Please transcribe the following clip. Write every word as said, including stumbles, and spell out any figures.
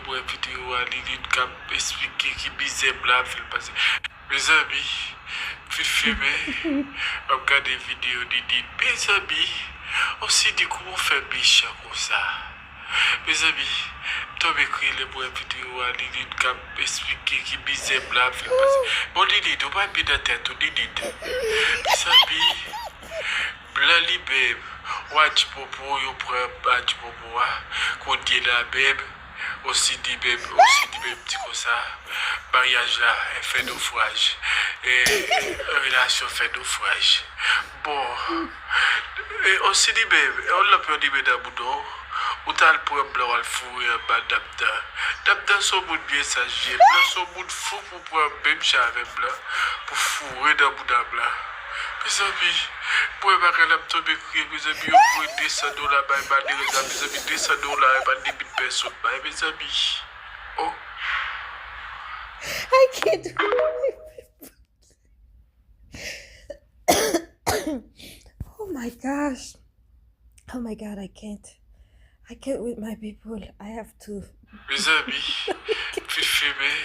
Wè videyo a, Liline k ap esplike ki mizè blan ap fè l pase. Mezanmi, m fin fimen, m ap gade videyo Liline. Mezanmi, on Sidy, kouman w fè mechan konsa? Mezanmi, m tonbe kriye lè m wè videyo a, Liline k ap esplike ki mizè blan ap fè l pase. Bon, Liline, ou pa byen nan tèt ou, Liline. Mezanmi, blan li menm, w a di popo, yo pran a di popo a, kounye la menm, on Sidy menm, on Sidy menm di konsa, maryaj la, e, fè nofraj, e, e, relasyon fè nofraj. Bon, e, on Sidy menm, e, on lanp yo limen nan bouda w, ou t al pran blan w al foure anba dam nan. Dam nan se on moun byen saj li ye, blan se on moun fou pou pran menm jan avè blan, pou foure nan bouda blan. Mezanmi, m wè bagay la m tonbe kriye, mezanmi, yo voye de san dola bay malerèz la, mezanmi, de san dola, e pa de mil pèsonn bay, mezanmi. Oh. I can't do it. Oh my gosh. Oh my God, I can't. I can't with my people. I have to. Mezanmi, m fin fimen,